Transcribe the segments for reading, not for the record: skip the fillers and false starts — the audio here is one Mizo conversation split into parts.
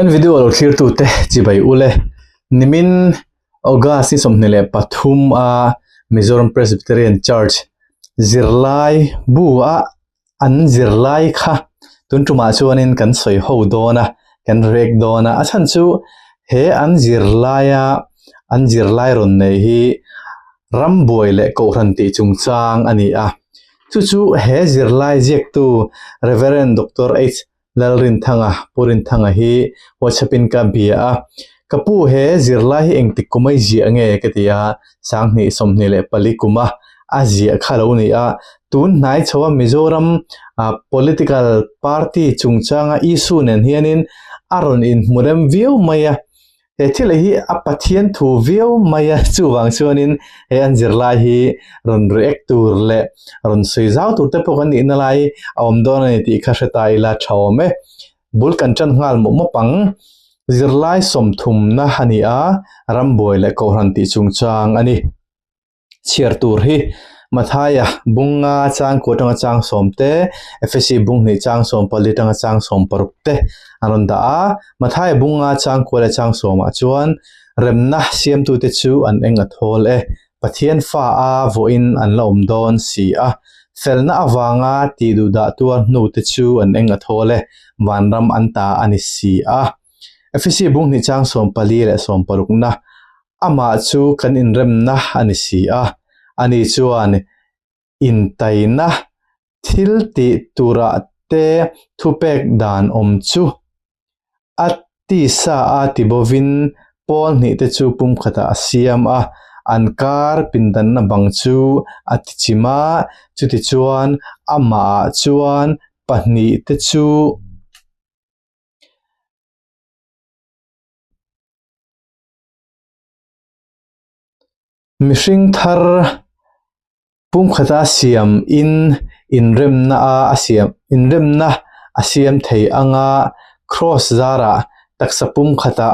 Kan video lo thlirtute chibai ule nimin August ni 23 a Mizoram Presbyterian Church zirlai bu a an zirlai kha tun tumah chuanin kan sawi ho dawn a kan rek dawn a a chhan chu he an zirlai a an zirlai rawn nei hi rambuai leh kohhran tih chungchang a ni a chu chu he zirlai ziaktu Reverend Doctor H Lalrinthanga, Pu Rinthanga hi WhatsApp in ka bia a, ka pu he zirlai hi engtik kum a i ziah nge ka ti a, sanghnih 24 kum a a ziah kha lo ni a, tun hnai chho a Mizoram political party chungchanga issue nen hianin a rawn inhmu rem viau mai a, He thil hi a Pathian thu viau mai a, chuvang chuanin he an zirlai hi rawn react tur leh rawn sawi zau tur te pawh kan nihna lai a awm dawn a ni tih kha hre ta ila tha awm e. Bul kan tan nghal mawp mawp ang. Zirlai sawmthumna a ni a, rambuai leh kohhran tih chungchang a ni. Chhiar tur hi Mathaia bunga chang kua atanga chang sawm te, Efesi bung hnih chang sawm pali atanga chang sawm paruk te an rawn dah a. Mathaia bunga chang kua leh chang sawmah chuan remna siamtute chu an eng a thawl e, Pathian fa a vawiin an la awm dawn si a. Felna avanga tih duh dah tuar hnute chu an eng a thawl e, vanram an ta a ni si a. Efesi bung hnih chang sawm pali leh sawm parukna Amah chu kan inremna a ni si a, ani chuan intaina thil tih turah te thupek dan awm chu a tisa a ti bovin pawl hnih te chu pumkhatah a siam a, an kar pindanna bang chu a ti chim a, chutichuan amahah chuan pahnih te chu. Mihring thar pumkhata siam in inremna a a siam inremna a siam thei anga kraws zarah taksa pumkhata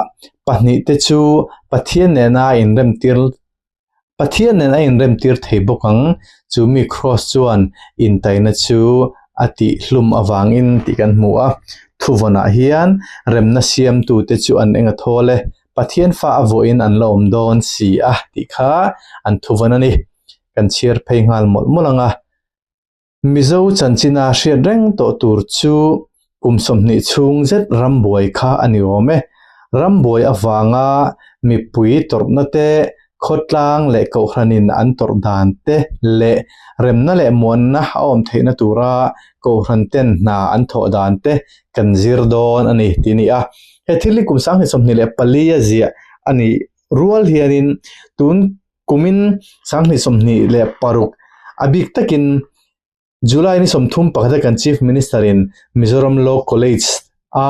pahnih te chu Pathian nena inrem tir Pathian nen a inrem tir thei bawk ang chu mi kraws chuan intaina chu a tih hlum avangin tih kan hmu a thuvawnah hian remna siamtute chu an eng a thawl e. Pathian fa a vawiin an la awm dawn si a tih kha an thuvawn a ni. Kan chhiar phei nghal mawlh mawlh ang a. Mizo chanchina hriat reng tawh tur chu kum 20 chhung zet rambuai kha a ni awm e. Rambuai avanga mipui tawrhna te, khawtlang leh kohhranin an tawrh dan te leh remna leh muanna a awm theihna tura kohhran ten hna an thawh dan te kan zir dawn a ni tih a ni a. He thil hi kum 2024 a ziah a nih rual hianin tun kumin 2026 a bik takin July ni 31 kan Chief Minister in Mizoram Law College a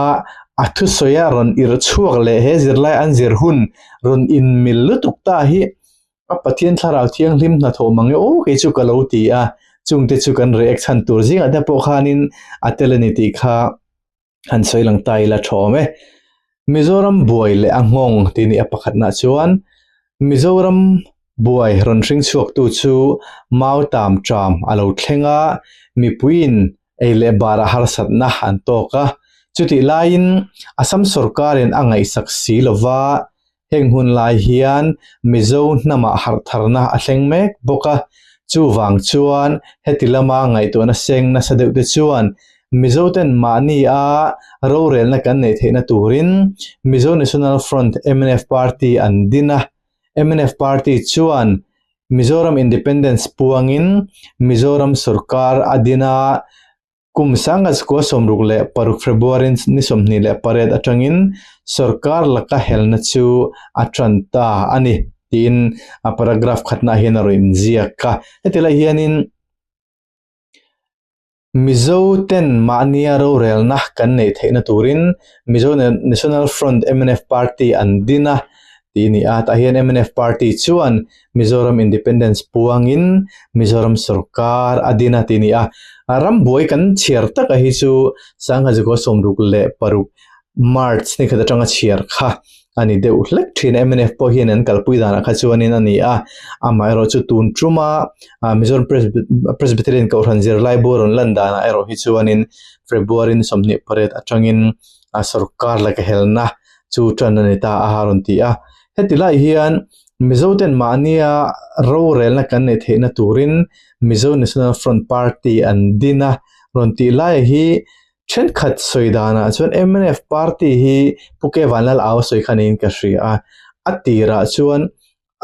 a thusawi a rawn irh chhuak leh he zirlai an zir hun rawn inmil lutuk ta hi a Pathian thlarau thianghlim hnathawh mang e aw kei chu ka lo ti a, chungte chu kan react chhan tur zingah te pawh khanin a tel a ni tih kha han sawi lang ta ila tha awm e. Mizoram buai leh a nghawng tih ni a pakhatna chuan Mizoram buai rawn hring chhuaktu chu mau tam ṭam a lo thleng a, mipuiin ei leh barah harsatna an tawk a, chutih laiin Assam sawrkarin a ngaihsak si lova heng hun lai hian Mizo hnamah harhtharna a thleng mek bawk a, chuvang chuan heti lama ngaihtuahna seng nasa deuh te chuan Mizo ten mahni a rorelna kan neih theihna turin Mizo National Front, mnf, Party an din a, mnf Party chuan Mizoram Independence puangin Mizoram sawrkar a din a, Kum 1966 February ni 28 atangin sawrkar laka helna chu a tan ta a ni tiin a paragraph khatnaah hian a rawn inziak a. Heti lai hianin Mizo ten mahnia rorelna kan neih theihna turin Mizo National Front, mnf, Party an din a tih a ni a. Tah hian mnf Party chuan Mizoram Independence puangin Mizoram sawrkar a din a tih a ni a. Rambuai kan chhiar taka hi chu 1966 March ni khat atanga chhiar kha a ni deuh hlek thin a. Mnf pawh hian an kalpui danah kha chuanin a ni a. Amaherawh chu tun tuma Mizoram Presbyterian Kohhran zirlai bu rawn lan danah erawh hi chuanin February ni 28 atangin. Sorkar laka helna chu tan a ni ta a rawn ti a. Heti lai hian Mizoten mahnia rorelna kan neih theihna turin Mizo National Front Party an din a rawn tih laia hi thenkhat sawi danah chuan mnf Party hi Pu K Vanlal Au sawi kha niin ka hria a, a tirah chuan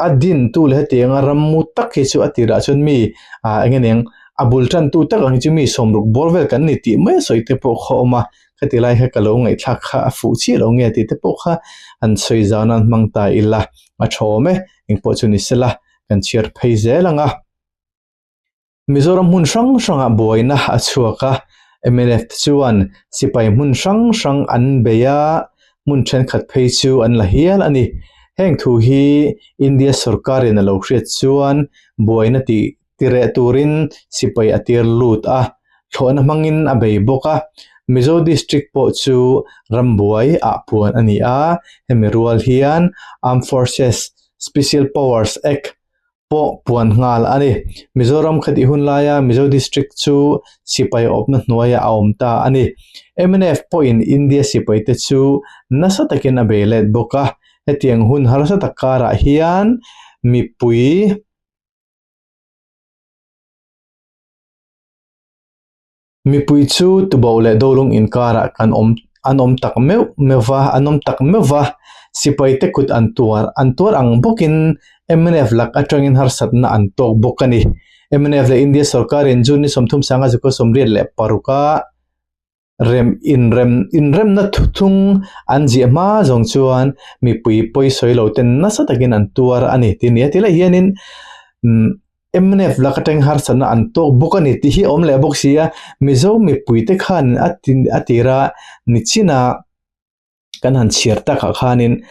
a dintu leh hetianga rammu tak hi chu a tirah chuan mi ah eng nge niang a bul tantu tak ang hi chu mi sawmruk bawr vel kan ni tih mai a sawi te pawh kha a awm a, khati lai kha ka lo ngaihthlak kha a fuh chiah lo nge tih te pawh kha an sawi zan a an hmang ta ila a tha awm e engpawh chu ni sela kan chhiar phei zel ang a. Mizoram hmun hrang hrangah buaina a chhuak a, mnf te chuan sipai hmun hrang hrang an bei a, hmun thenkhat phei chu an la hial a ni. Heng thu hi India sorkarin a lo hriat chuan buaina tih tireh turin sipai a tir lut a, thlawhna hmangin a bei bawk a. Mizo District pawh chu rambuai ah puan a ni a, hemi rual hian Armed Forces Special Powers Act pawh puan nghal a ni. Mizoram khatih hun laia Mizo District chu sipai awpna hnuaiah a awm ta a ni. Mnf pawhin India sipaite chu nasa takin a bei let bawk a, hetiang hun harsa tak karah hian mipui Mipui chu Tuboh leh Dolung inkarah kan awm an awm tak meuh meuh va, an awm tak meuh va, sipaite kut an tuar an tuar ang bawkin mnf lak atangin harsatna an tawk bawk a ni. Mnf leh India sorkarin June ni 30 sanga zukua 86 a rem inrem inremna thuthung an ziah hma zawng chuan mipui pawisawi lo ten nasa takin an tuar a ni tih a ni a. Tilai hianin umm Mnf lak atang harsatna an tawk bawk a ni tih hi a awm leh bawk si a, Mizo mipuite khan a a tira nichina kan han chhiar takah khanin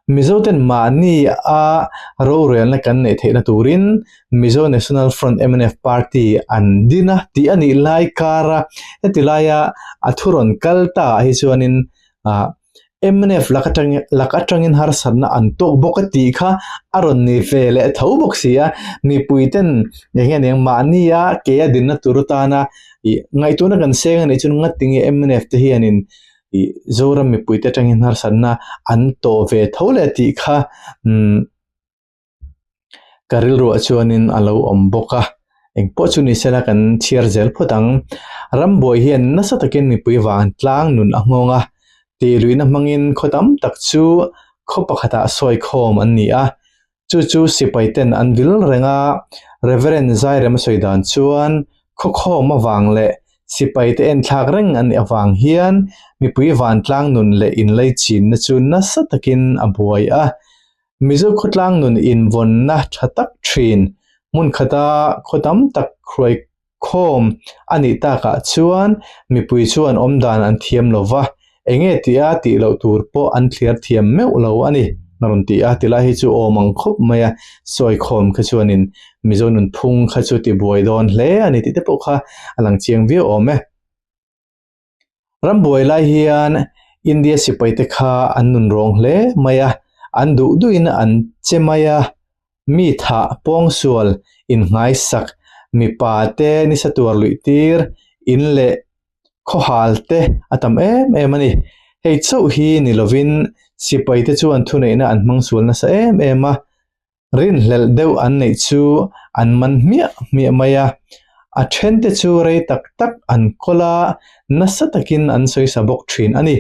Mizo ten mahni a rorelna kan neih theihna turin Mizo National Front mnf Party an din a tih a nih lai kara heti laia a thu rawn kal ta ah hi chuanin ah Mnf lak atang lak atangin harsatna an tawk bawk a tih kha a rawn ni ve leh tho bawk si a, mipui ten eng nge niang mahni a ke a dinna tur atana ih ngaihtuahna kan seng a nih chuan ngatinge mnf te hianin ih Zoram mipui te atangin harsatna an tawh ve tho leh tih kha umm Ka rilruah chuanin a lo awm bawk a, engpawh chu ni sela kan chhiar zel phawt ang. Rambuai hian nasa takin mipui vantlang nun a nghawng a, tihluihna hmangin khaw tam tak chu khaw pakhatah sawi khawm an ni a, chu chu sipai ten an vil reng a, Reverend Zairema sawi dan chuan khaw khawm avang leh sipai te enthlak reng an nih avang hian mipui vantlang nun leh inlaichinna chu nasa takin a buai a. Mizo khawtlang nun invawnna tha tak thin, hmun khata khaw tam tak hruai khawm a nih takah chuan mipui chuan awmdan an thiam lo va, enge tia tih loh tur pawh an thliar thiam meuh lo a ni, a rawn ti a. Tilai hi chu awm ang khawp mai a, sawi khawm kha chuanin Mizo nunphung kha chu tibuai dawn hle a ni tih te pawh kha a lang chiang viau awm e. Rambuai lai hian India sipaite kha an nun rawng hle mai a, an duh duhin an che mai a, mi thah pawngsual inngaisak, mipa te nisa tuar luih tir, in leh khawhal te a tam em em a ni. Hei chauh hi ni lovin sipaite chuan thuneihna an hmang sual nasa em em a, Rinhlelh deuh an neih chu an man hmiah hmiah mai a, a thente chu rei tak tak an kawl a, nasa takin an sawisa bawk thin a ni.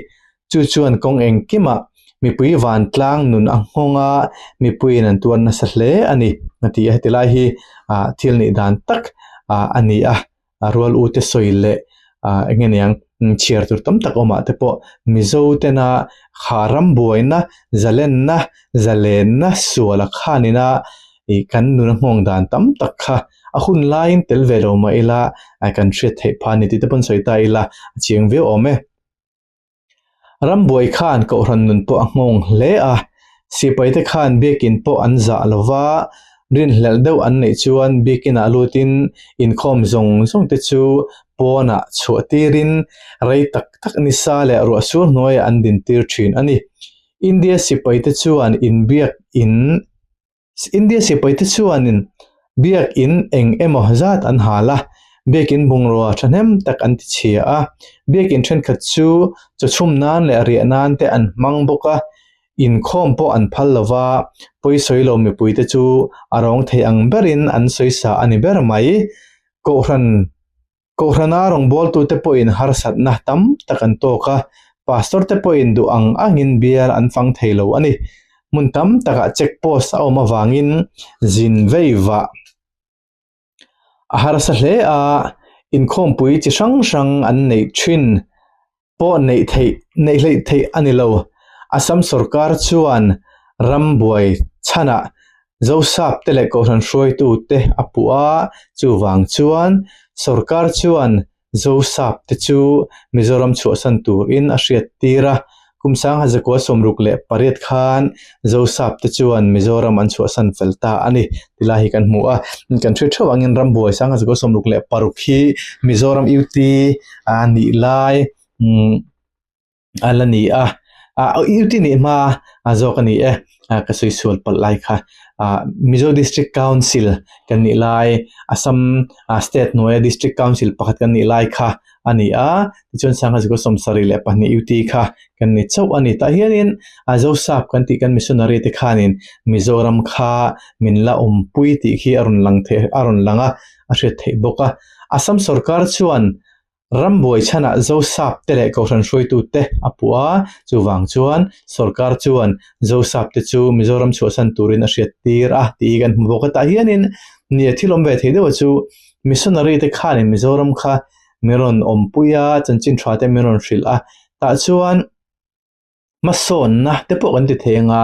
Chu chuan kawng engkimah mipui vantlang nun a nghawng a, mipuiin an tuar nasa hle a ni, a ti a. Heti lai hi thil nih dan tak a ni a. a rual u te sawi leh ah eng nge niang chhiar tur tam tak awmah te pawh Mizo tena kha ram buaina zalenna zalenna suala khanina ih kan nuna nghawng dan tam tak kha a hun laiin tel ve lo mah ila kan hriat theih phah a ni tih te pawn sawi ta ila a chiang viau awm e. Rambuai khan Kohhran nun pawh a nghawng hle a, sipaite khan biakin pawh an zah lo va, rinhlelh deuh an neih chuan biakinah lutin inkhawm zawng zawng te chu pawnah chhuah tirin rei tak tak nisa leh ruahsur hnuaiah an dintir thin a ni. India sipaite chuan inbiak in India sipaite chuanin biakin eng emaw zat an hal a, Biakin bungrua thahnem tak an ti chhia a, biakin thenkhat chu chaw chhum nan leh riah nan te an hmang bawk a, inkhawm pawh an phal lo va, pawisawi lo mipuite chu a rawng thei ang berin an sawisa a ni ber mai. Kohhran Kohhrana rawngbawltute pawhin harsatna tam tak an tawk a, pastor te pawhin duh ang angin bial an fang thei lo a ni. Hmun tam takah check post a awm avangin zin vei vah a harsa hle a, inkhawmpui chi hrang hrang an neih thin pawh neih theih neih hleih theih a ni lo. Assam sorkar chuan ram buai chhanah Zosap te leh Kohhran hruaitute a puh a, chuvang chuan sorkar chuan Zosap te chu Mizoram chhuahsan turin a hriat tir a. Kum sangha zakua 68 khan Zosap te chuan Mizoram an chhuahsan fel ta a ni tilai hi kan hmu a. Kan hriat theuh angin rambuai sangha zakua 66 hi Mizoram UT a nih lai a la ni a. UT nih hma a zawk a ni e ka sawi sual palh lai kha. Mizo District Council kan nih lai Assam State hnuaia District Council pakhat kan nih lai kha a ni a, tichuan sangha zikua 72 UT kha kan ni chauh a ni. Tah hianin a Zosap kan tih kan missionary te khanin Mizoram kha min la awmpui tih khi a rawn lang thei a rawn lang a, a hriat theih bawk a. Assam sorkar chuan rambuai chhanah Zosap te leh Kohhran hruaitu te a puh a, chuvang chuan sorkar chuan Zosap te chu Mizoram chhuahsan turin a hriat tir a tih hi kan hmu bawk a. Tah hianin nia thil awm ve thei deuh chu Missionary te khanin Mizoram kha min rawn awmpui a, chanchin tha te min rawn hrilh a, tah chuan hmasawnna te pawh kan ti thei ang a,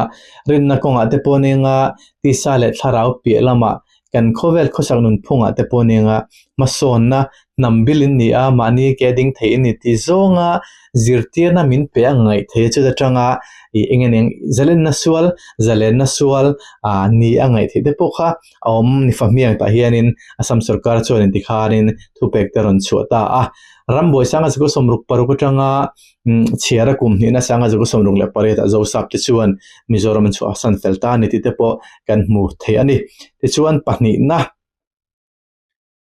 rinna kawngah te pawh nia nga tisa leh thlarau piah lamah kan khawvel khawsak nunphungah te pawh nia nga hmasawnna hnam bil in ni a, mahni ke ding thei in ni tih zawnga zirtirna min pe a ngaih thei a, chuta tanga ih eng eng zalenna sual zalenna sual ah ni a ngaih theih te pawh kha a awm ni fahmiang tah hianin Assam sorkar chuanin tikhanin thupek te rawn chhuah ta a. Rambuai sanga zikua 66 atanga chhiara kum hnihna sanga zikua 68 ah Zosap te chuan Mizoram an chhuah san fel ta a ni tih te pawh kan hmu thei a ni. Tichuan pahnihna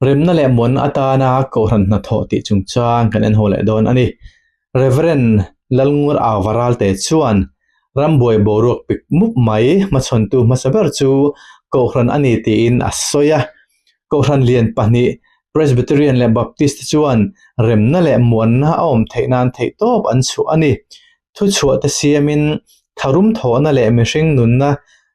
remna leh muanna atana Kohhran hnathawh tih chungchang kan en ho leh dawn a ni. Reverend Lalngur Auvaralte chuan rambuai boruak pik mup mai hmachhawntu hmasa ber chu Kohhran a ni tiin a sawi a. Kohhran lian pahnih Presbyterian leh Baptist te chuan remna leh muanna a awm theih nan theihtawp an chhuah a ni. Thuchhuah te siamin tharum thawhna leh mihring nunna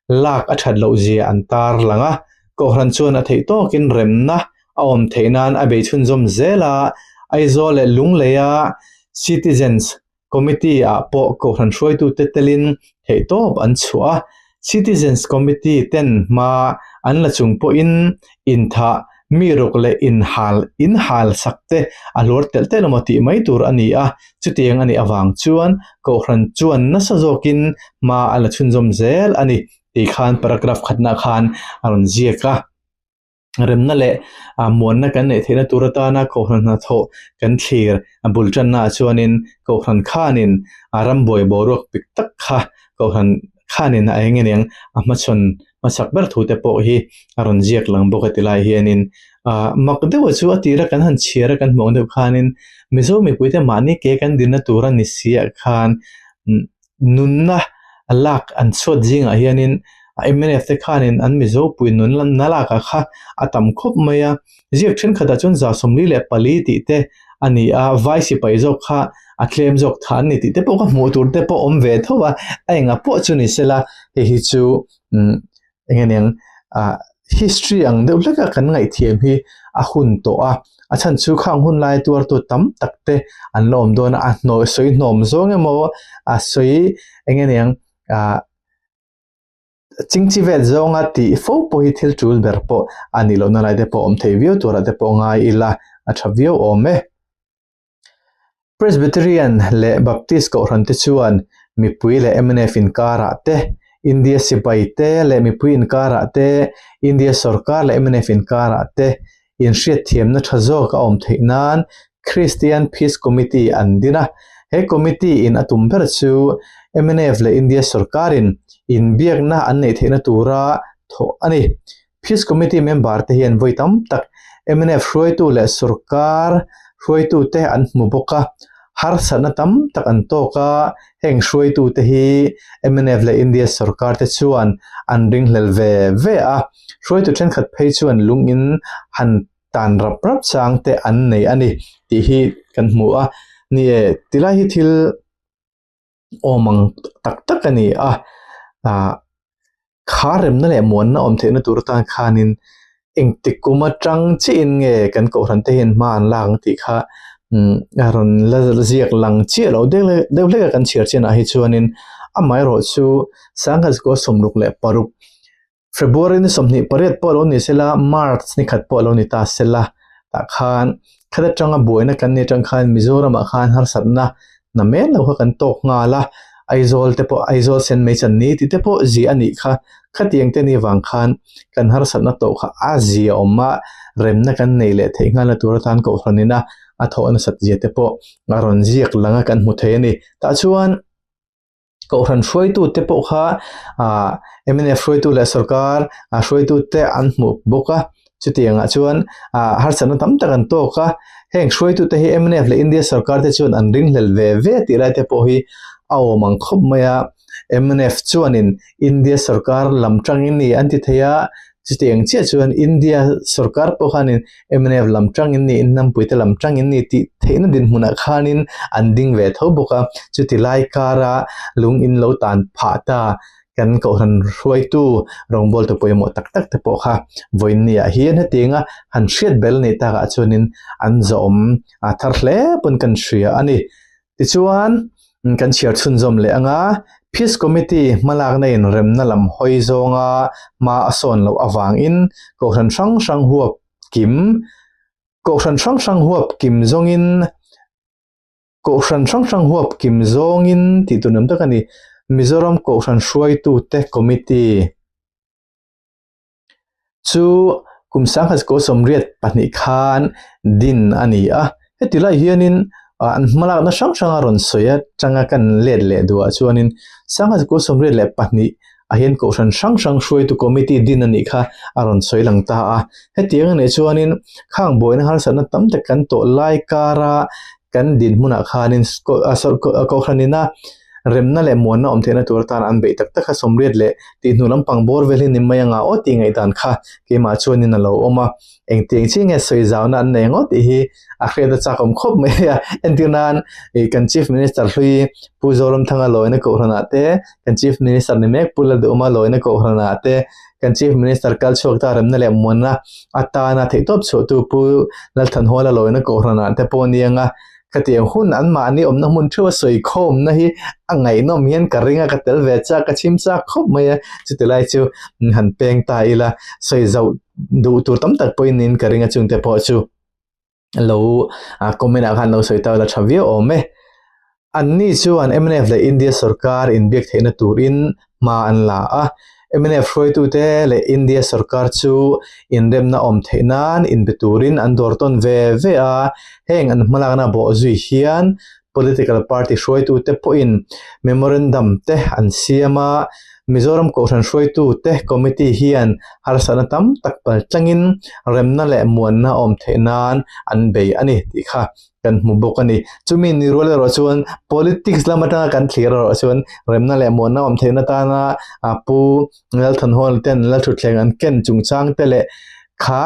lak a that loh zia an tar lang a. Kohhran chuan a theih tawkin remna a awm theih nan a bei chhunzawm zel a, Aizawl leh Lungleia Citizens Committee ah pawh Kohhran hruaitute telin theihtawp an chhuah a, Citizens Committee ten hma an la chung pawhin inthah mi ruk leh inhal inhal sak te a hluar telh telh emaw tih mai tur a ni a, chutiang a nih avang chuan Kohhran chuan nasa zawkin hma a la chhunzawm zel a ni tih khan paragraph khatna khan a rawn ziak a. Remna leh muanna kan neih theihna tur atana Kohhran hnathawh kan thlir a bul tannaah chuanin Kohhran khanin a rambuai boruak pik tak kha Kohhran khanin a eng aniang a hmachhawn hmasak ber thu te pawh hi a rawn ziak lang bawk a ti lai hianin ah mak deuh chu a tira kan han chhiar a kan hmuh ang deuh khanin Mizo mipuite mahni ke kan dinna tur a ni si ah khan nunna lak an chhuat zingah hianin mnf te khanin an Mizo pui nunna lakah kha a tam khawp mai a ziak thenkhatah chuan 44 tih te a ni a vai sipai zawk kha a tlem zawk tha an ni tih te pawh ka hmuh tur te pawh awm ve tho a a enga pawh chu ni sela hei hi chu umm eng nge niang ah history ang deuh hlek a kan ngaihthiam hi a hun tawh a a chhan chu khang hun lai tuar tu tam tak te an la awm dawn a a hnawh sawi hnawm zawng emaw a sawi eng nge niang ah Chingchi vel zawnga tih fo pawh hi thil tul ber pawh a nih lohna lai te pawh awm thei viau turah te pawh ngai ila a tha viau awm e. Presbyterian leh Baptist kohhran te chuan mipui leh mnf inkarah te, India sipai te leh mipui inkarah te, India sorkar leh mnf inkarah te inhriatthiamna tha zawk a awm theih nan Christian Peace Committee an din a. He committee in a tum ber chu mnf leh India sorkarin inbiakna an neih theihna tura thawh a ni. Peace Committee member te hian vawi tam tak Mnf hruaitu leh sorkar hruaitute an hmu bawk a, harsatna tam tak an tawk a, heng hruaitute hi mnf leh India sorkar te chuan an ringhlel ve ve a, hruaitu thenkhat phei chuan lungin han tan rap rap chang te an nei a ni tih hi kan hmu a, ni e tilai hi thil awm ang tak tak a ni a, ah kha remna leh muanna awm theihna tur atan khanin engtik kum atang chiahin nge kan kohhran te hian hma an lak ang tih kha umm a rawn la ziak lang chiah lo deuh deuh hlek a kan chhiar chinah hi chuanin amaherawhchu sangha zikua 66 February ni 28 pawh a lo ni sela, March ni khat pawh a lo ni ta sela, tah khan khat atanga buaina kan nih atang khan Mizoramah khan harsatna na men lo kha kan tawk nghal a, Aizawl te pawh Aizawl sen mai chan ni tih te pawh zia a nih kha, khatiang te ni vang khan kan harsatna tawh kha a zia awm a, remna kan nei leh theih nghalna tur atan kohhran ina a thawh nasat zia te pawh a rawn ziak lang a kan hmu thei a ni. Tah chuan. Kohhran hruaitute pawh kha ah mnf hruaitu leh sorkar ah hruaitute an hmuh bawk a chutiangah chuan ah harsatna tam tak an tawk a heng hruaitute hi mnf leh India sorkar te chuan an ringhlel ve ve tih lai te pawh hi a awm ang khawp mai a mnf chuanin India sorkar lam tangin ni an ti thei a Chutiang chiah chuan India sorkar pawh khanin mnf lam tangin ni, Hnampuite lam tangin ni tih theihna dinhmunah khanin an ding ve tho bawk a. Chuti lai kara lung in lo tan phah ta kan kohhran hruaitu rawngbawltu pawimawh tak tak te pawh kha vawiinniah hian hetianga han hriat bel nei takah chuanin an zawhawm thar hle pawn kan hria a ni. Tichuan, kan chhiar chhunzawm leh ang a, Peace Committee hmalakna in remna lam hawi zawnga hma a sawn loh avangin Kohhran hrang hrang huap kim Kohhran hrang hrang huap kim zawngin Kohhran hrang hrang huap kim zawngin tih tur ni awm tak a ni. Mizoram Kohhran hruaitute Committee Chu kum 1982 khan din a ni a, heti lai hianin an hmalakna hrang hranga rawn sawi atanga kan let leh duhah chuanin 1982 ah hian kohhran hrang hrang hruaitu committee din a nih kha a rawn sawi lang ta a. Hetiang a nih chuanin khang buaina harsatna tam tak kan tawh lai kara kan dinhmunah khanin kohhranina Remna leh muanna awm theihna tur atan an beih tak tak a, sawmriat leh tih hnu lampang bawr vel hi ni mai anga aw tih ngaihdan kha keimah chuanin a lo awm a, engtiang chiah nge sawi zauna an nei ngawt tih hi a hriat a chak awm khawp mai a, entir nan ih kan Chief Minister hlui Pu Zoramthanga lawina kohhranah te, kan Chief Minister ni mek Pu Lalduhawma lawina kohhranah te, kan Chief Minister kal chhuak ta remna leh muanna atana theihtawp chhuahtu Pu Lalthanhuala lawina kohhranah te pawh nia nga Khatiang hun anmahni awmna hmun theuh a sawi khawmna hi a ngaihnawm hian ka ring a, ka tel ve chak, ka chhim chak khawp mai a, chuti lai chu han peng ta ila sawi zauh duh tur tam tak pawhin niin ka ring a chungte pawh chu lo comment ah khan lo sawi ta ila tha viau awm e. Anni chuan mnf leh India sorkar inbiak theihna turin hma an la a, mnf hruaitute leh India sorkar chu inremna awm theih nan inbe turin an dawr tawn ve ve a, heng an hmalakna bawh zui hian political party hruaitute pawhin memorandum te an siam a, Mizoram Kohhran hruaitute committee hian harsatna tam tak paltlangin remna leh muanna awm theih nan an bei a ni tih kha kan hmu bawk a ni. Chumi ni rual erawh chuan politics lam atanga kan thlir erawh chuan remna leh muanna awm theihna tana Pu Lalthanhawla ten Lalthutthleng an ken chungchang te leh kha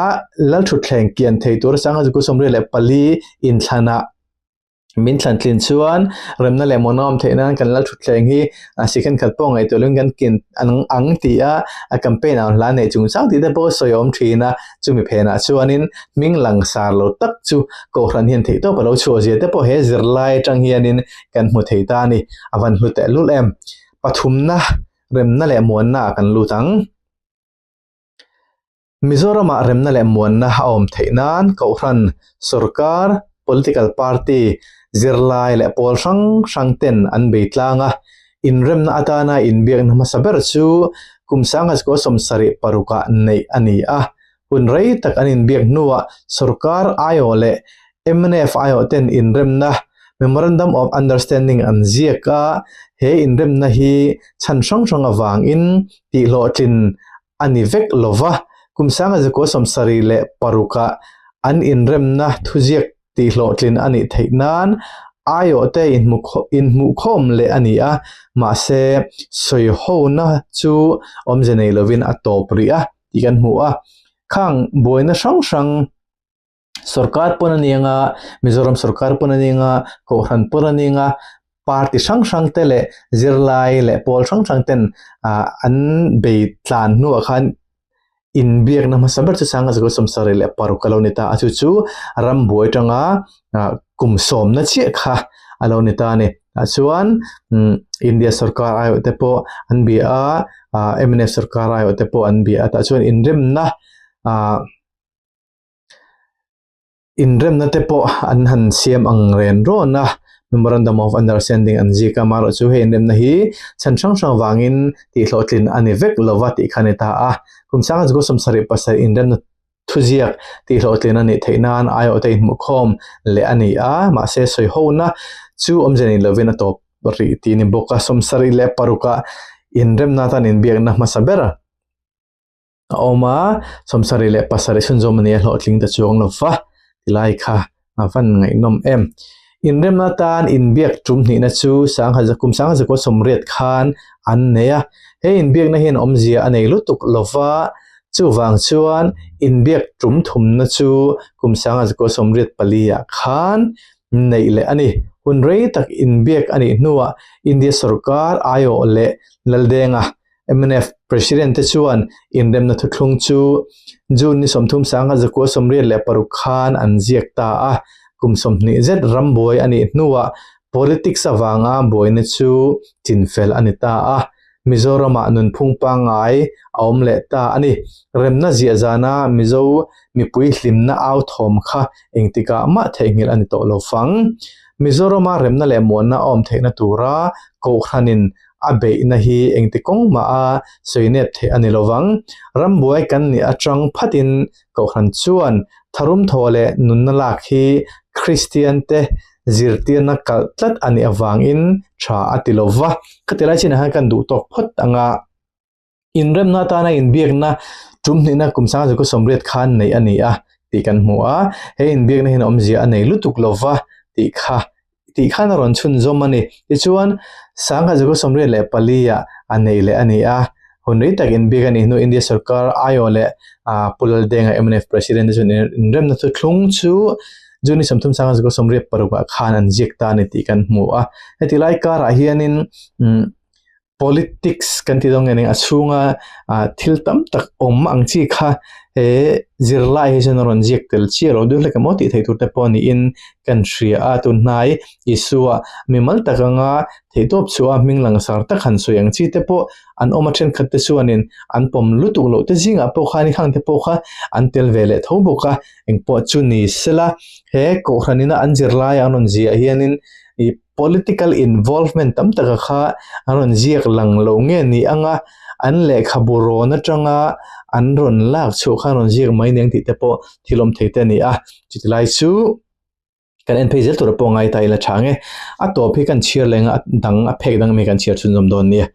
Lalthutthleng kian thei tur Sangha Zukul 24 inthlanah min thlan tlin chuan remna leh muanna awm theih nan kan Lalthutthleng hi second khat pawh ngaihtuah lovin kan ken ang tih a a campaign ang hla neih chungchang tih te pawh sawi a awm thin a. Chumi phenah chuanin hming langsar lo tak chu Kohhran hian theihtawp a lo chhuah zia te pawh he zirlai atang hianin kan hmu thei ta a ni. A van hlu tehlul em. Pathumna, remna leh muanna ah kan lut ang. Mizoramah remna leh muanna a awm theih nan Kohhran, sorkar, political party, zirlai leh pawl hrang hrang ten an bei tlang a. Inremna atana inbiakna hmasa ber chu kum 1976 ah neih a ni a. Hun rei tak an inbiak hnuah sorkar aiawh leh mnf aiawh ten inremna, Memorandum of Understanding, an ziak a, he inremna hi chhan hrang hrang avangin tihhlawhtlin a ni vek lo va, kum 1976 ah. an inremna thuziak tihhlawhtlin a nih theih nan aiawhte inhmuhkhawm leh a ni a, mahse sawihona chu awmze nei lovin a tawp rih a tih kan hmu a. Khang buaina hrang hrang sorkar pawn a ni anga, Mizoram sorkar pawn a ni anga, Kohhran pawn a ni anga, party hrang hrang te leh zirlai leh pawl hrang hrang ten an bei tlan hnuah khan inbiakna hmasa ber chu Sangha Zakua sawmsarih leh paruk a lo ni ta a, chu chu rambuai atanga kum sawmna chiah kha a lo ni ta a ni. Tah chuan India sorkar aiawh te pawh an bia a, mnf sorkar aiawh te pawh an bia a, tah chuan inremna ah Inremna te pawh an han siam ang ren rawn a, Memorandum of Understanding an zik a, amaherawhchu hei inremna hi chhan hrang hrang vangin tihhlawhtlin a ni vek lova tih kha a ni ta a. Kum sanga zukua sawmsarih pasarih inremna thuziak tihhlawhtlin a nih theih nan aiawhte inhmuhkhawm leh a ni a, mahse sawihona chu awmze nei lovin a tawp rih tih a ni bawk a, 76 ah inremna atan inbiakna hmasa ber a awm a, 77 chhunzawm a ni a, hlawhtling ta chuang lo va tilai kha a van ngaihnawm em. Inremna atan inbiak tum hnihna chu sangha kum sangha zakua sawmriat khan an nei a, he inbiakna hian awmzia a nei lutuk lo va, chuvang chuan inbiak tum thumna chu kum sangha zakua sawmriat pali ah khan neih leh a ni. Hun rei tak inbiak a nih hnuah India sorkar aiawh leh Laldenga Mnf President te chuan inremna thuthlung chu June ni 30 1986 khan an ziak ta a, kum 20 zet rambuai a nih hnuah politics avanga buaina chu chinfel a ni ta a, Mizoramah nunphung pangngai a awm leh ta a ni. Remna ziah zana Mizo mipui hlimna au thawm kha engtikah mah theihnghilh a ni tawh lo fang. Mizorama remna leh muanna a awm theihna tura Kohhranin a beihna hi engti kawng mah a sawi nep theih a ni lo vang. Rambuai kan nih atang phatin Kohhran chuan tharum thaw leh nunna lak hi Kristian te zirtirna kalh tlat a nih avangin tha a ti lo va. Khati lai chinah hian kan duh tawk phawt ang a. Inremna atana inbiakna tum hnihna kum sanga zirkaw sawmriat khan neih a ni a tih kan hmu a, he inbiakna hian awmzia a nei lutuk lo va tih kha tih khan a rawn chhunzawm a ni. Tichuan, sangha zirkaw sawmriat leh pali-ah a nei leh a ni a, hun rei tak inbiak a nih hnu India sorkar aiawh leh Pu Laldenga mnf President te chuan inremna thuthlung chu June ni 30 sangha zirkaw sawmriat parukah khan an ziak ta a ni tih kan hmu a. Heti lai karah hianin Politics kan tih dawn nge ning a chhunga thil tam tak awm ang chi kha he zirlai hi chuan a rawn ziak tel chiah lo deuh hlek emaw tih theih tur te pawh niin kan hria a tunhnai Isua mimal tak anga theihtawp chhuah a hming langsar tak han sawi ang chi te pawh an awm a thenkhat te chuanin an pawm lutuk loh te zingah pawh khan khang te pawh kha an tel ve leh tho bawk a engpawh chu ni sela he kohhran ina an zirlai an rawn ziah hianin ih Political involvement tam taka kha an rawn ziak lang lo nge ni anga an lehkhabu rawn atanga an rawn lak chhuah kha an rawn ziak mai nen tih te pawh thil awm thei te a ni a, chuti lai chu kan en phei zel tur pawh ngai ta ila tha nge a tawp hi kan chhiar leng a dang a phek dang ami kan chhiar chhunzawm dawn nia.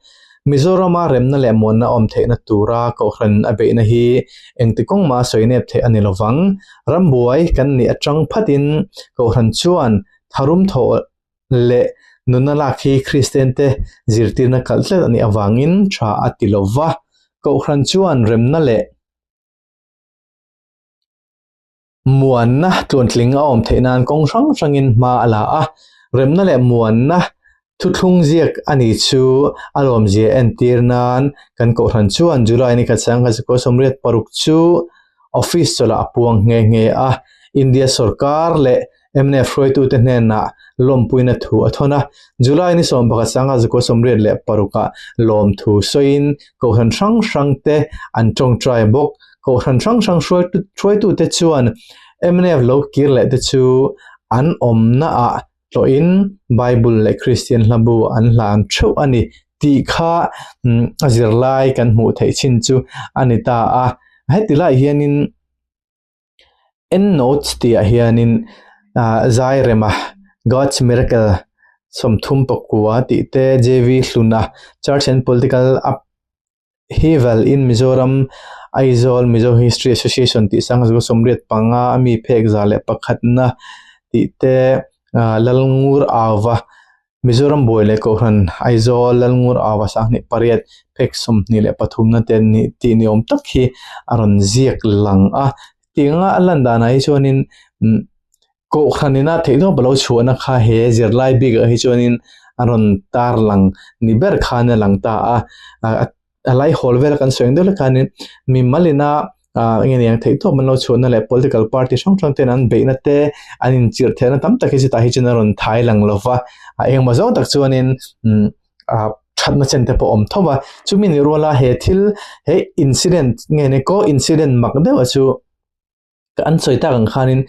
Mizorama remna leh muanna awm theihna tura Kohhran a beihna hi engti kawng mah sawi nep theih a ni lovang. Rambuai kan nih atang phatin Kohhran chuan Tharum thawh leh nunna lak hi Kristiante zirtirna kalh tlat a nih avangin tha a ti lo va. Kohhran chuan remna leh muanna tluantling a awm theih nan kawng hrang hrangin hma a la a. Remna leh muanna thuthlung ziak a ni chu a lawmzia entir nan kan Kohhran chuan July ni khat sangha zakua 86 chu Office chawlh a puang nghe nghe a. India sorkar leh Mnf hruaitute hnenah lawmpuina thu a thawn a, July ni 11 sanga zakua 86 ah lawmthu sawiin Kohhran hrang hrangte an tawngtai bawk. Kohhran hrang hrang hruaitute chuan mnf lo kir leh te chu an awmnaah tlawhin Bible leh Kristian hlabu an hlan theuh a ni tih kha a zirlai kan hmuh theih chin chu a ni ta a. Heti lai hianin Endnotes tihah hianin zai rema God's Miracle 39 tih te JV Hluna Church and Political Upheaval in Mizoram Aizawl Mizo History Association tih Sanghazual 85 a mi phek 101na tih te ah Lalngur Auva Mizoram buai leh Kohhran Aizawl Lalngur Auva 28 phek 23na te an nih tih ni awm tak hi a rawn ziak lang a tianga a lan danah hi chuanin umm Kohhran ina theihtawp a lo chhuahna kha he zirlai bikah hi chuanin a rawn tar lang ni ber khan a lang ta a, a lai hawl vela kan sawi ang deuh hlek khanin mimal ina ah eng nge ni ang theihtawp an lo chhuahna leh political party hrang hrang ten an beihna te an inchirh theihna tam tak hi chutah hi chuan a rawn thai lang lo va, a engemaw zawng tak chuanin umm ah thatna chen te pawh a awm tho va, chumi ni ruala he thil he incident nge ni coincident mak deuh chu. An sawi tak ang khanin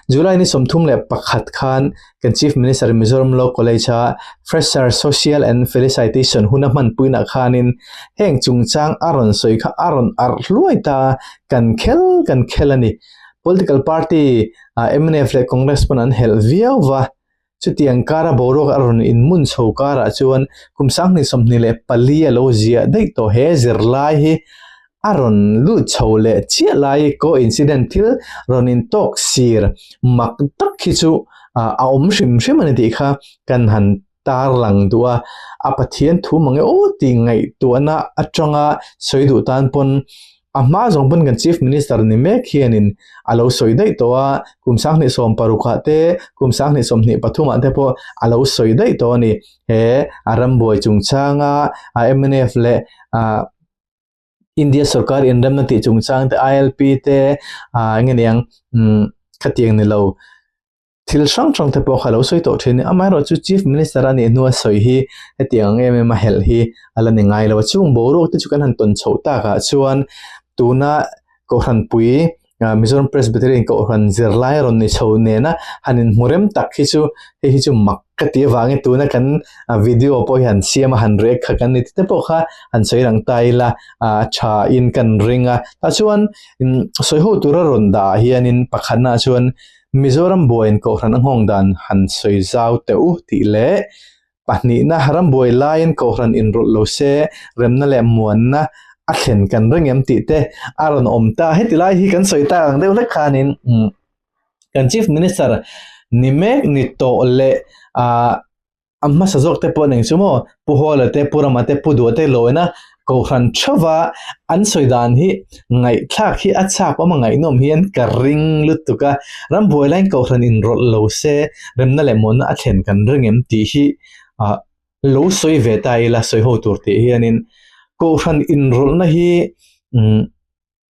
July ni 31 khan kan Chief Minister Mizoram Law College a Fresher Social and Felicitation hun a hmanpuinah khanin heng chungchang a rawn sawi kha a rawn arh hluai ta a, kan khel kan khel a ni. Political party mnf leh Congress pawn an helh viau va, chutiang kara boruak a rawn inmun chho karah chuan kum 2024 a lo ziah daih tawh he zirlai hi a rawn lut chho leh chiah lai coincident thil rawn in tawk sir mak tak hi chu a awm hrim hrim a ni tih kha kan han tar lang duh a, a Pathian thu mang e aw tih ngaihtuahna atanga sawi duh tan pawn a hma zawng pawn kan Chief Minister ni mek hianin a lo sawi daih tawh a, kum 2016 ah te kum 2023 ah te pawh a lo sawi daih tawh a ni. He a rambuai chungchanga a mnf leh ah India sorkar inremna tih chungchang te ILP te ah eng nge niang umm khatiang ni lo thil hrang hrang te pawh kha lo sawi tawh thin a ni amaherawhchu chief minister a nih hnua sawi hi hetiang ang em em a helh hi a la ni ngai lo a chung boruak te chu kan han tawn chhoh takah chuan tuna kohhran pui Mizoram Presbyterian Kohhran zirlai rawn ni chho nena han inhmu rem tak hi chu hei hi chu mak ka ti avangin tuna kan video pawh hi han siam a han rek kha kan ni te pawh kha han sawi lang ta ila a tha in kan ring a tah chuan sawi ho tura rawn dah ah hianin pakhatna ah chuan Mizoram buaiin Kohhran a nghawng dan han sawi zau teh u tih leh Pahnihna, rambuai laiin Kohhran inrawlh lo se, remna leh muanna a thlen kan ring em tih te a rawn awm ta. Heti lai hi kan sawi tak ang deuh hlek khanin kan Chief Minister ni mek ni tawh leh a hmasa zawk te pawh eng chu maw Pu Hawla te, Pu Rama te, Pu Duha te lawina Kohhran theuva an sawi dan hi ngaihthlak hi a chak awm a ngaihnawm hian ka ring lutuk a, rambuai laiin Kohhran inrawlh lo se remna leh muanna a thlen kan ring em tih hi ah lo sawi ve ta ila sawi ho tur tih hianin Kohhran inrawlhna hi umm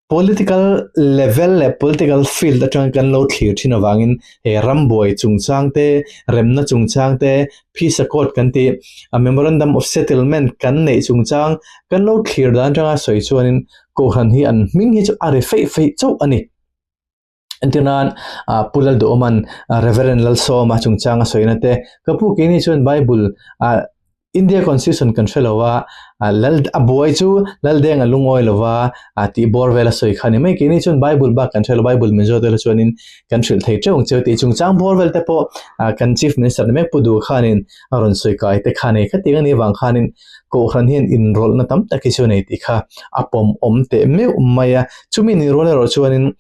Political level leh political field atanga kan lo thlir thin avangin he rambuai chungchang te, remna chungchang te, peace accord kan tih, a memorandum of settlement kan neih chungchang kan lo thlir dan atanga sawi chuanin Kohhran hi an hming hi chu a ri feih feih chauh a ni. Entirnan Pu Lalduhawman Reverend Lalsawma chungchang a sawina te, ka pu keini chuan Bible ah India Constitution kan hre lo a, lal a buai chu Laldeng a lungawi lo va tih bawr vel a sawi kha a ni mai. Keini chuan Bible bak kan hre lo, Bible min zawt ila chuanin kan hrilh thei teuh ang cheu tih chungchang bawr vel te pawh kan Chief Minister ni mek Pu Duh khanin a rawn sawi kai te kha a nei khatin a nih avang khanin Kohhran hian inrawlhna tam tak hi chu a nei tih kha a pawm awm teh meuh mai a. Chumi ni rual erawh chuanin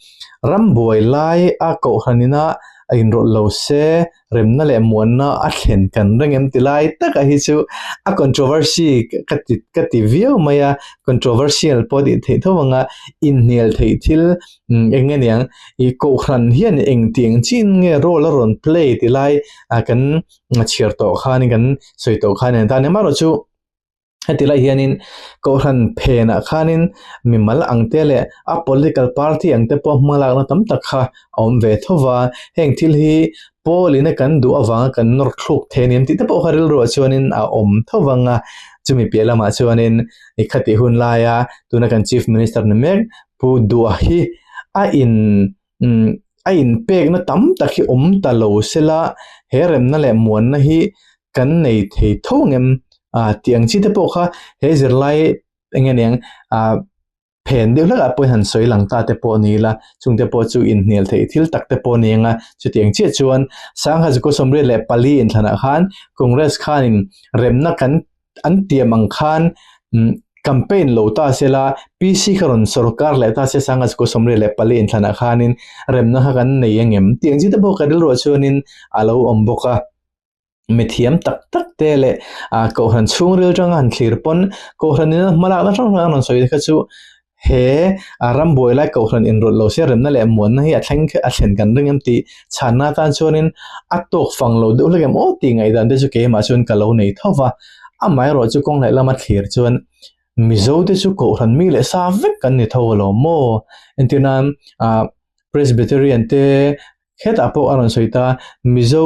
ram buai lai a Kohhran ina a inrawlh lo se remna leh muanna a thlen kan reng em ti lai taka hi chu a controversy ka ti ka ti viau mai a controversial pawh tih theih tho anga inhnial theih thil eng nge niang ih kohhran hian engtiang chin nge role a rawn play ti lai ah kan chhiar tawh khanin kan sawi tawh khan a ni ta ni amaherawhchu. Heti lai hianin Kohhran phenah khanin mimal ang te leh a political party ang te pawh hmalakna tam tak kha a awm ve tho va, heng thil hi Paul-ina kan duh avanga kan nawr thluk thei a ni em tih te pawh kha rilruah chuanin a awm tho vang a, chumi piah lamah chuanin i khatih hun laia tuna kan Chief Minister ni mek Pu Duha hi a in a inpekna tam tak hi awm ta lo sela he remna leh muanna hi kan nei thei tho ang em ah tih ang chi te pawh kha he zirlai eng nge niang ah phen deuh hlek ah pawhin han sawi lang ta te pawh a ni ila chung te pawh chu inhnial theih thil tak te pawh a ni ang a chutiang chiah chuan Sangha Zukua 74 inthlanah khan Congress khanin remna kan an tiam ang khan. Campaign lo ta sela PC kha rawn sorkar leh ta se sanga chukua 34 inthlanah khanin remna kha kan nei angem tih ang chi te pawh ka rilruah chuanin a lo awm bawk a. Mithiam tak tak te leh ah kohhran chhungril tanga han thlir pawn kohhran ina hmalakna hrang hrang an rawn sawi te kha chu he a rambuai lai kohhran inrawlh lo se remna leh muanna hi a thleng a thlen kan ring em tih chhanna atan chuanin a tawk fang lo deuh hlek em aw tih ngaihdan te chu keimah chuan ka lo nei tho va. Amaherawh chu kawng leh lama thlir chuan Mizo te chu kohhran mi leh sa vek kan ni tho alawm maw? Entir nan ah Presbyterian te hetah pawh a rawn sawi ta Mizo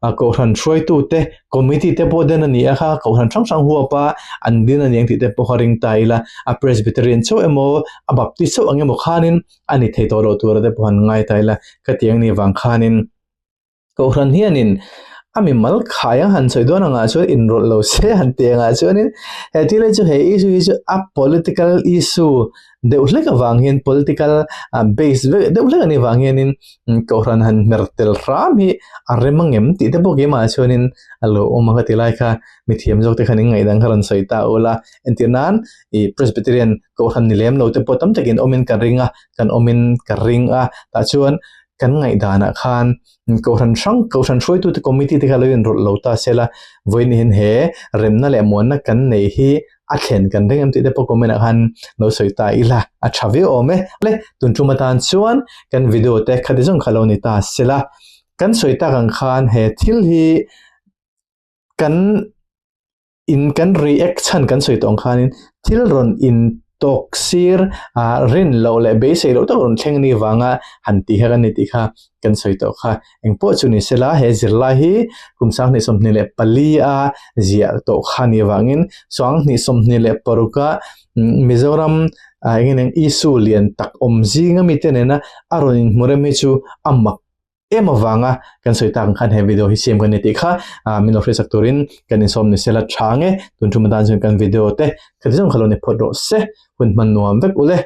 ah kohhran hruaitu te committee te pawh den a ni a kha kohhran hrang hrang huap a an din a ni ang tih te pawh kha ring ta ila a Presbyterian chauh emaw a Baptist chauh ang emaw khanin a ni thei tawh loh tur te pawh han ngai ta ila khatiang ni vang khanin. Kohhran hianin a mimal khai ang han sawi dawn angah chuan inrawlh lo se han tih angah chuanin he thil hi chu he issue hi chu a political issue deuh hlek avang hian political base vek deuh hlek anih vang hianin kohhran han hmer tel hram hi a rem angem tih te pawh keimah chuanin a lo awm ang ka ti lai kha mithiam zawk te khan in ngaih dang kha rawn sawi ta ula entir nan ih Presbyterian kohhran ni lem lo te pawh tam takin awmin ka ring a kan awmin ka ring a tah chuan kan ngaihdanah khan kohhran hrang kohhran hruaitute committee te kha lo inrawlh lo ta se la vawiin he remna leh muanna kan neih hi a thlen kan ring em tih te pawh comment ah khan lo sawi ta ila a tha viau awm e le tun tum atan chuan kan video te khati zawng kha lo ni ta se la kan sawi tak ang khan he thil hi kan in kan react chhan kan sawi tawh ang khanin thil rawn in tawk sir ah rin loh leh beisei loh tak rawn thleng anih vanga han tih kha kan ni tih kha kan sawi tawh kha engpawh chu ni sela he zirlai hi kum 2024 a ziah tawh kha anih vangin 2026 a Mizoram ah eng eng issue lian tak awm zing ami te nena a rawn inhmu rem hi chu a mak em avanga kan sawi tak ang khan he video hi siam kan ni tih kha ah min lo hriatsak turin kan insawm ni sela tha nge tun thum atan chuan kan video te khati zawng kha lo ni phawt rawh se hun hman nuam vek ule.